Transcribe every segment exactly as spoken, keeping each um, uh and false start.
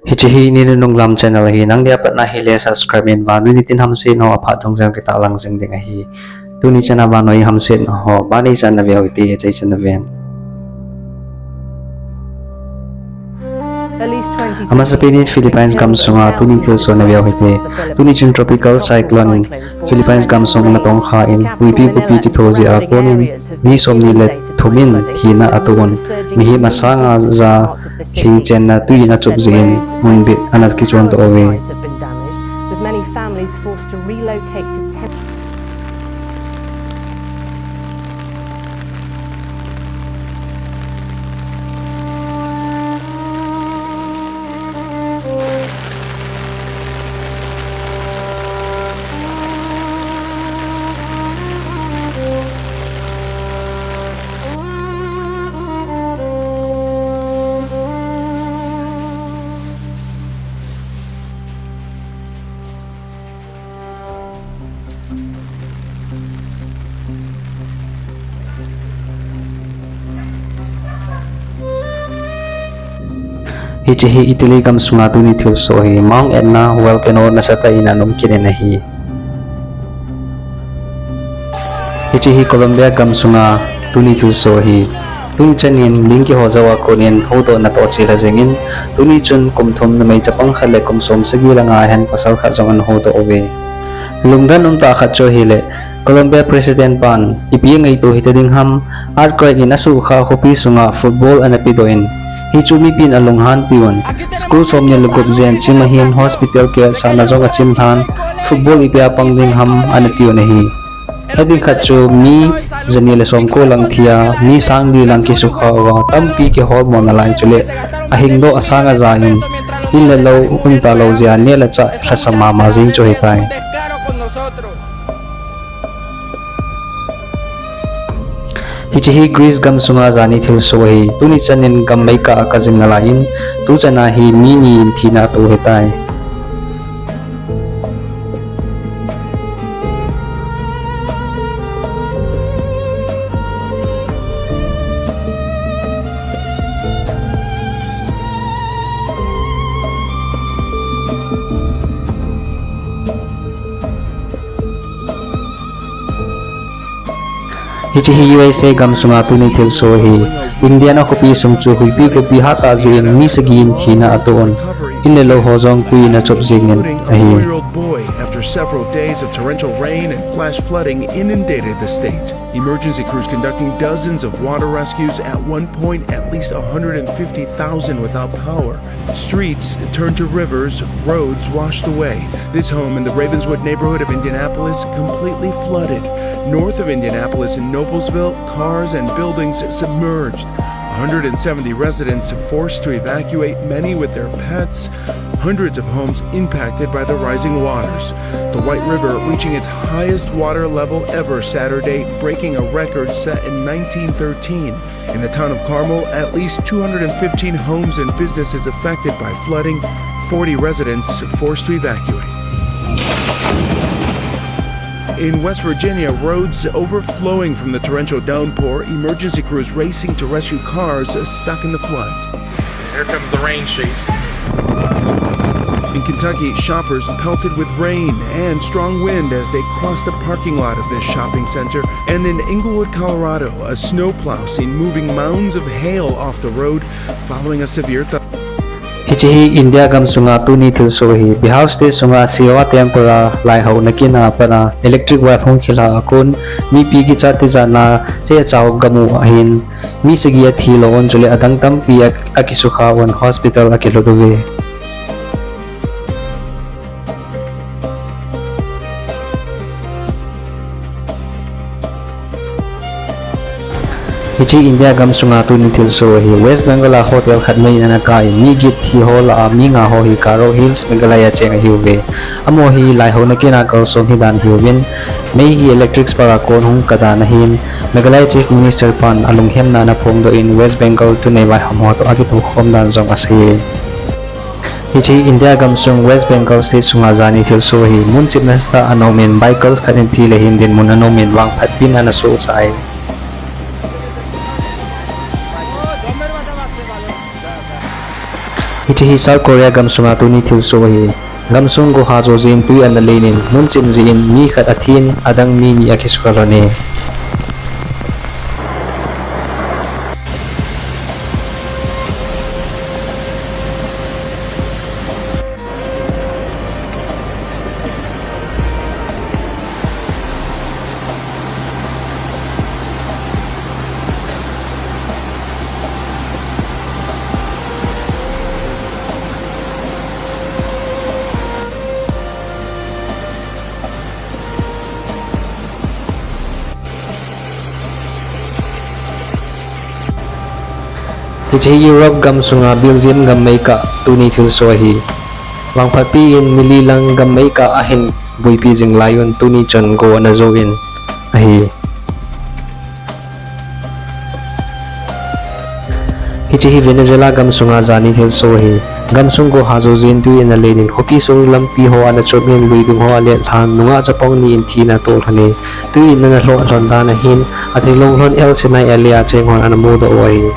Hiche hi Ninu Nunglam channel ahi, nang dia patna hile subscribe in, vannoi nitin hamsetna ho aphat dungjuiyin kitahlang jing ding ahi. Tuni chana vannoi hamsetna ho, ban neichan naveu hite, achai chan naven. Amasapen in Philippines gamsunga tuni thilsoh naveu hite. Tuni chun Tropical Cyclone Philippines gamsung natongkha in, huipi kopi kitho jeh a konin mi somni le thum in thina atoh un, mihem asang aja hing chenna tui in achup jeh in, mun beh ana kichon doh uve. Hiche hi Italy gamsunga tuni thilsoh hi Mount Etna volcano nasatah in ana um kit in ahi. Hiche hi Colombia gamsunga tuni thilsoh hi. Tuni chanin ling kihojou a konin houdohna toh chelha jengin, tuni chun kum thum numei chapang khat le kum som sagi langa hin pasal khat jong ana houdoh uve. Lungdon umtah khat chu ahile, Colombia President pan ipi ngaito hita ding ham, earthquake in asuhkhah khopi sunga football ana pedoh in, hichu mipin alunghanpi un, school somni le gup jen chim ahin hospital kehsahna jong achim lhan, football ipi a pang ding ham ana ti un ahi. Ading khat chu mi jani le somko lang thi a, mi sang li lang kisukha uva, tampi kiholmo nalai chule ahingdoh asang aja in, in le lou umtalou jeh a neh le chah lhasam mama jeng chu ahitai. Hiche hi Greece gamsunga jani thilsoh ahi. Tuni chanin gam meikah a kajim nalai in, tuchana hi mi ni in thina ato ahitai. Hiche hi U S A gamsunga tuni thilsoh ahi. Indiana khopi sung chu huipi kopi hatah jeh in mi sagi in thina atoh un, in le lou ho jong tui in achup jengin ahi. After several days of torrential rain and flash flooding inundated the state. Emergency crews conducting dozens of water rescues, at one point at least a hundred and fifty thousand without power. Streets turned to rivers, roads washed away. This home in the Ravenswood neighborhood of Indianapolis completely flooded. North of Indianapolis in Noblesville, cars and buildings submerged. A hundred and seventy residents forced to evacuate, many with their pets. Hundreds of homes impacted by the rising waters. The White River reaching its highest water level ever Saturday, breaking a record set in nineteen thirteen. In the town of Carmel, at least two hundred and fifteen homes and businesses affected by flooding, forty residents forced to evacuate. In West Virginia, roads overflowing from the torrential downpour, emergency crews racing to rescue cars stuck in the floods. Here comes the rain sheet. In Kentucky, shoppers pelted with rain and strong wind as they crossed the parking lot of this shopping center. And in Englewood, Colorado, a snowplow seen moving mounds of hail off the road following a severe thunderstorm. Hiche hi India gamsunga tuni thilsoh ahi. Bihar state sunga Shiva temple a laihouna kin a pat a electric wire hung khilha a kon mipi kichat tijatna cheh chao gamu ahin, mi sagi athi lou un chule adang tampi a, akisukha un hospital akilut uve. Hiche India gamsunga tuni thilsoh ahi. West Bengal a hotel khat mei in ana kah in mi get thi ho lah a mi nga ho hi Garo Hills, Meghalaya cheng ahiuve. Amaho hi laihouna kin a kalsong hidan ahiuvin, mei hi electric spark a kon hung kah dan ahin, Meghalaya Chief Minister pan alunghemna ana phongdoh in West Bengal thunei vaihom ho toh akitoukhom dan jong asei e. Hiche hi India gamsung West Bengal state sunga jani thilsoh ahi. Mun chip nasatah a ana um in bike girls khat in thi le hin dinmun ana um in vangphatpin ana sohcha e. Hiche Hi South Korea gamsunga tuni thilsoh ahi. Gamsung go hajo jeh in tui ana len in, mun chim jeh in mi khat athin, adang mi ni akisukha lhon e. Hiche hi Europe gamsunga Belgium gam meikah tuni thilsoh ahi. Vangphatpi in nili lang gam meikah ahin buipi jing laiyun tuni chun go ana jou in ahi. Hiche hi Venezuela gamsunga jani thilsoh ahi. Gamsung go hajo jeh in tui ana len in, khopi sung lampi ho ana chom in, lui dung ho alet lhan, nungah chapang ni in thina atoh lhon e. Tui in ana lhoh lhon dan ahin, athilong lhon El Sinai alley a cheng hon ana mudoh u ahi.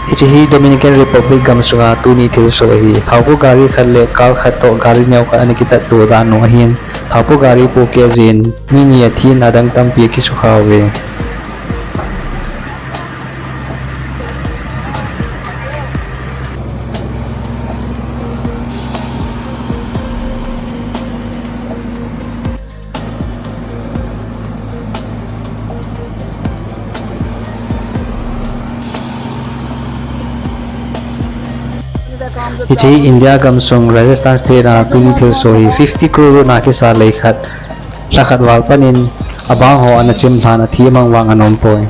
Hiche hi Dominican Republic gamsunga tuni thilsoh ahi. Thaopu gari khat le car khat toh gari neo khat ana kitatto dan u ahin, thaopu gari pohkeh jeh in mi ni athin, adang tampi akisukha uve. Hiche hi India gamsung Rajasthan state a tuni thilsoh ahi. Fifty crore na kisa lei khat, lha khat val pan in abang ho ana chim lhan, athi mang vang ana um poi.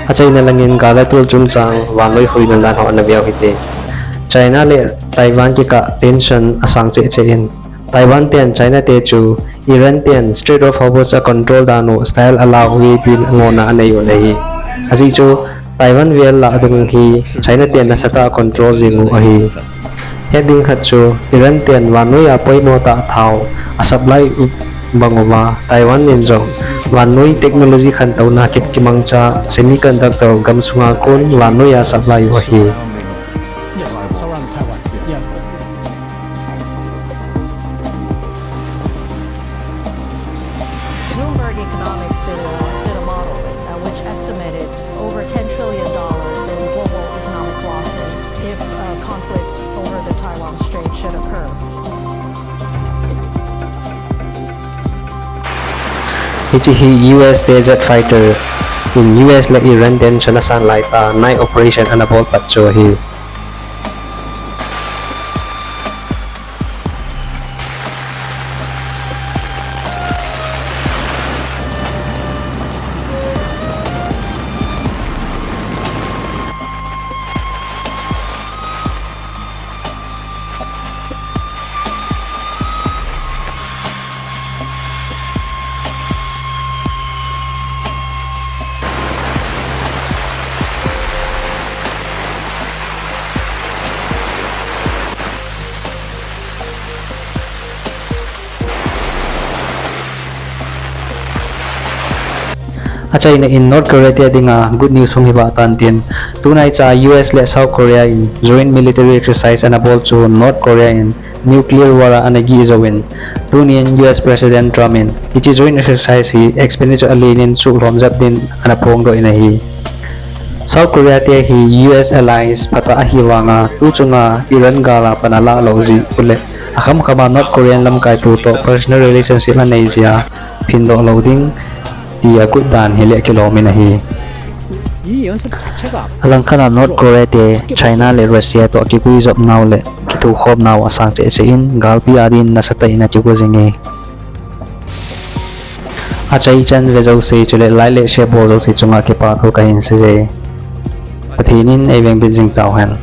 Achaina langin gal le tol chungchang vannoi huhhingna dan ho ana veu hite. China le Taiwan kikah tension asang cheh cheh in, Taiwan ten China te chu Iran ten Strait of Hormuz a control dan u style a la u ahi tin ngona anei u ahi. Ajeh chu Taiwan vel lah dung hi China ten nasatah a control jing u ahi. Het ding khat chu Iran ten vannoi a poimo tah thao a supply u bang uva, Taiwan in jong vannoi technology khantouna kit kimangcha semiconductor gamsunga kon vannoi a supply u ahi. Bloomberg Economics did a, did a model, uh, which estimated over ten trillion dollars in global economic losses if, uh, conflict over the Taiwan Strait should occur. Hiche hi U S te jet fighter in U S le Iran tension asan laitah a night operation ana bol pat chu ahi. Achaina in North Korea te dinga good news hung hi vah tan tin, tunaicha U S le South Korea in joint military exercise ana bol chu North Korea in nuclear war a ana gih jouvin, tunin U S President Trump in hiche joint exercise hi expenditure alen in suhlhom jep din ana phongdoh in ahi. South Korea te hi U S allies phatah ahi vanga, tu chunga Iran gal a pan alah lou jeh u le, akhamkhama North Korean lamkaipu toh personal relationship anei jeh a phindoh lou ding, tia gut dan hile kilom in ahi. Alangkhat a North Korea te China le Russia toh kiguijopnau le kithukhomnau asang cheh cheh in, galpi a din nasatah in akigo jing e. Achaichan ve jouse chule like le share bol jouse chunga kipa thu kahin seije. Pathen in eivengbit jing tauhen.